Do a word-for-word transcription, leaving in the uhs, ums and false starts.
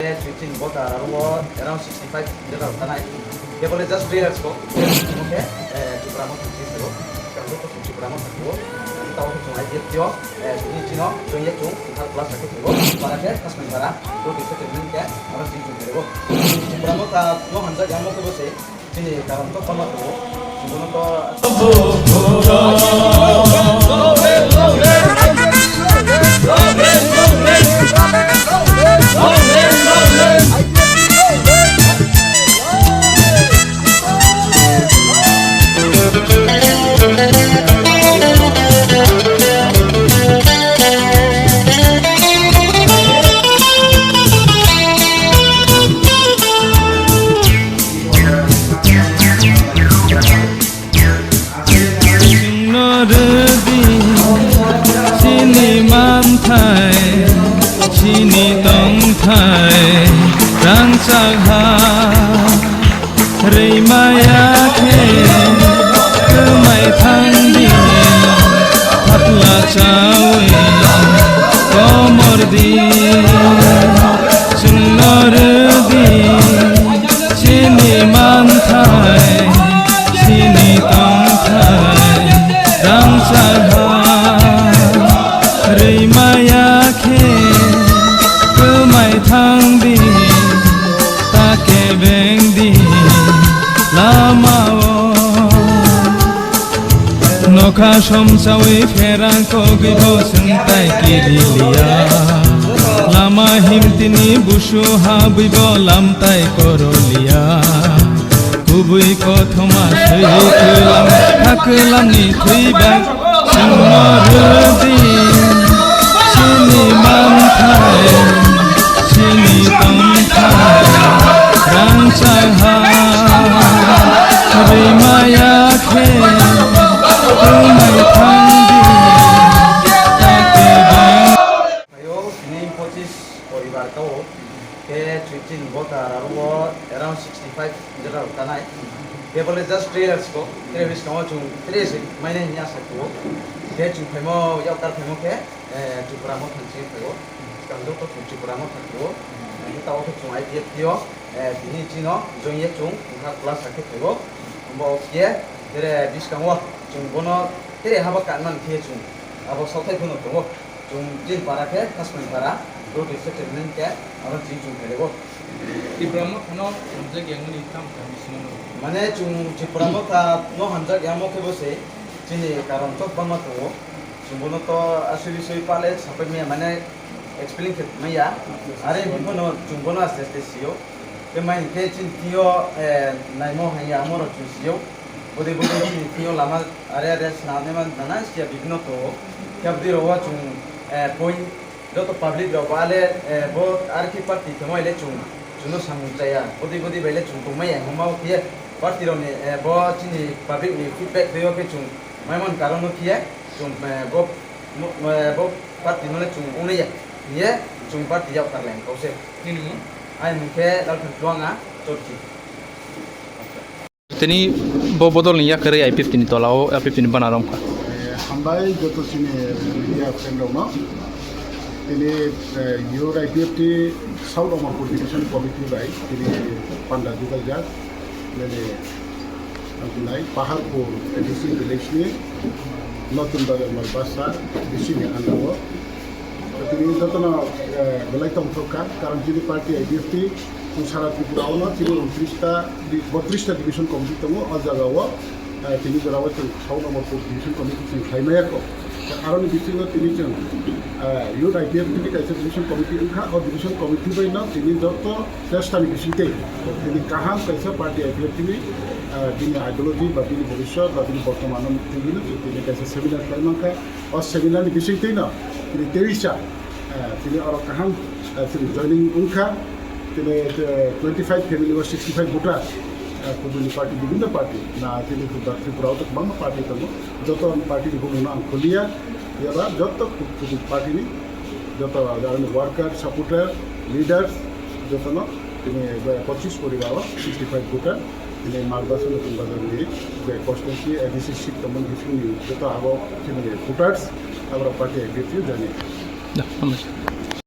Chini voter aro around sixty five jeta rok tanai. Kebole just three years ko. Omo khe, eh, Tipra Motha chini sero. Kang joto chini Tipra Motha ko. Tabo khe chwng I P F T o, eh, chini chino, chwng ye chwng, third class khe chwng. Para khe, khasmani para, roti khe chwng khe, aro chini chwng khe. Tipra Motha no hamjak yang mo khe bo se. Chini karon to kono to, bono to. Chwngno rwdi chini manthai, chini tongthai, rangchak ha rwimaya khe kwmai thangdi, phatla chawi komordi. Chwngno rwdi chini manthai, chini tongthai, rangchak ha rwimaya khe kwmai thangdi, ta kebengdi lama-o. Nokha somsawi pherang kogwi bo chwng tai kiri liya. Lama himtini busu habwi bo lamtai koro liya. Kubui kothoma swi kwlam, ha kwlamni thwi bai chwngno rwdi. Chini manthai, chini tongthai, rangchak ha rwimaya khe kwmai thangdi, ta kebeng. Phaio, tini pochis poribar tao, khe chini voter aro around sixty five jeta rok tanai. Kebole just three years ko, three years ko chwng three years mane hini asa ko. Khe chwng phaimo, yaktar phaimo khe, eh, Tipra Motha chini phaio. Kang joto chwng Tipra Motha ko. Tabo khe chwng I P F T o, eh, tini chino join ye chwng wngkha class khe phaio. Bo khe tere biskango chwng bono tere haba kanman khe chwng abo sothai phano tongo. Chwng chini para khe Khasmani para, roti settlement khe aro chini chwng khairego. Tipra Mothano hamjak yangmani tamo tamo sinono. Mane chwng Tipra Motha no hamjak yangmo khe bo se chini karon to bangma tongo. Chwng bono to asui bisui pale sapai maya, mane explain khe maya. Are bono chwng bono aste aste sio. Tei mai hwnkhe chini thwio, eh, naimo hanya amorok chwng sio. Bwdwi bwdwi chini thwio lama are are swnamnai man nana siya bibino tongo. Khe abwdwi rogo chwng, eh, point joto public rok bo ale, eh, bo R K party thwngwi le chwng, chwngno samung chaya. Bwdwi bwdwi bai le chwng tongmaya hwnma o khe party rokni, eh, bo chini public ni feedback twiwi khe chwng maimani karon no khe chwng, eh, bo, mo-, eh, bo party no le chwng wngnaya. Ye chwng party yak tarlai kause. Nini mung? Ani mung khe Lalphan Chuanga Chorchi. Tini bo bodol ni yakarwi I P F T ni tola o, I P F T ni bana romkha. Eh, hambai joto chini media friend rokno. Tini, eh, Youth I P F T South Amarpur Division Committee bai tini panda jugal jak. Nini ang nai Paharpur A D C village ni Notun Bazar Marbasa D C ni under o. Tini jotono, eh, belai tongthok kha, karon chini party I P F T chwng sara Tripura o no chini untris ta, botris ta division committee tongo, o jaga o, eh, tini jora o chwng South Amarpur division committee chwng khlai maya kho. Aroni bisingo tini chwng, eh, Youth I P F T ni kaisa division committee wngkha, o division committee bai no tini joto chesta ni bising tei tini kaham kaisa party I P F T ni, eh, bini ideology ba bini bhobishyot ba bini bortoman no tini kaisa seminar khlai mankha. O seminar ni bising twi no tini teisa, eh, tini oro kaham, eh, tini joining wngkha. Tini, eh, twenty five family o sixty five voter, eh, kubuni party, bibhinno party na tini Tripura o to kwbangma party tongo. Joto party ni bumung no ang khuliya. Yaba joto ku-, kubuni party ni joto aroni worker, supporter, leaders joto no tini, eh, pochis poribar o sixty five voter. Tini Marbasa Notun Bazar ni je constituency A D C seat tongmani bisingni joto abo chini voters, abo party I P F T joining. Da, hambai.